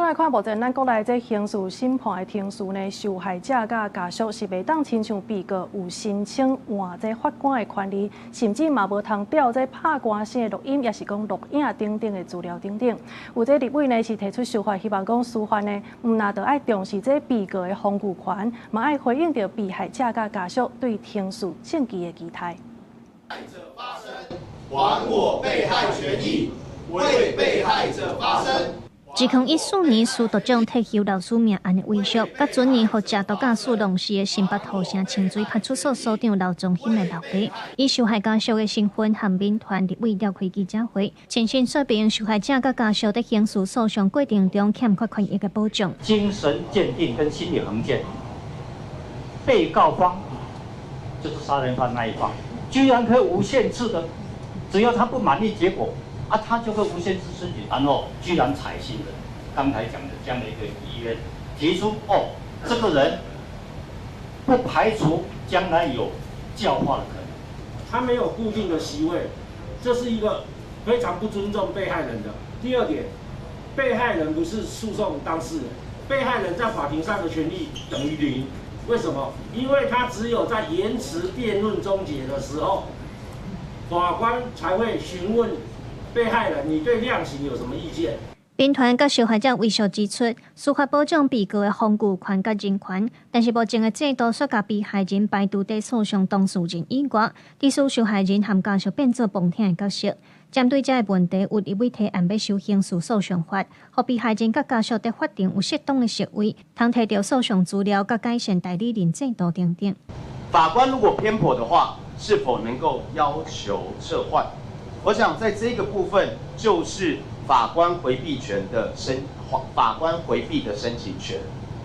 來看目前咱國內這刑事審判的程序呢，受害者佮家屬是袂當親像被告有申請換這法官的權利，甚至嘛無通調這拍官司的錄音，抑是講錄影等等的資料等等。有這立委呢是提出修法，希望講司法呢，毋但著愛重視這被告的防禦權，嘛愛回應著被害者佮家屬對程序正義的期待。還我被害權益，為被害者發聲。2014年施篤獎退休老師命案的遺屬，佮准年予食毒佮死挵死的新北土城清水派出所所長劉宗興的老爸，以受害家屬的身份和民團立委召開記者會，親身說明受害者佮家屬佇刑事訴訟過程中欠缺權益的保障。精神鑑定跟心理衡鑑，被告方就是殺人犯那一方，居然可以無限次的，只要他不滿意結果。啊，他就會無限次申請，然後居然採信了剛才講的這樣的一個醫院，提出哦，這個人不排除將來有教化的可能。他沒有固定的席位，這是一個非常不尊重被害人的。第二點，被害人不是訴訟當事人，被害人在法庭上的權利等於零。為什麼？因為他只有在言詞辯論終結的時候，法官才會詢問被害人，你對量刑有什麼意見？民團佮受害者遺屬指出，司法保障被告的防禦權佮人權，但是目前的制度卻共被害人排除佇訴訟當事人以外，致使受害人和家屬變做旁聽的角色。針對這个問題，有立委提案欲修刑事訴訟法，予被害人佮家屬佇法庭有適當的席位，通提著訴訟資料佮改善代理人制度等等。法官如果偏頗的話，是否能夠要求撤換？我想在這個部分，就是法官迴避的申請權，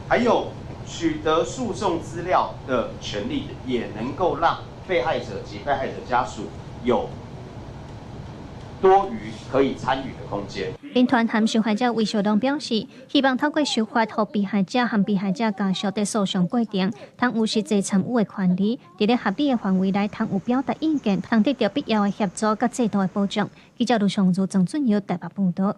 還有取得訴訟資料的權利，也能夠讓被害者及被害者家屬有多餘可以參與的空間。民團和受害者遺屬攏表示，希望透過修法，予被害者和被害者家屬佇訴訟過程，通有實際參與的權利，佇咧合理的範圍內，通有表達意見，通得著必要的協助佮制度的保障。記者盧尚如、曾俊耀台北報導。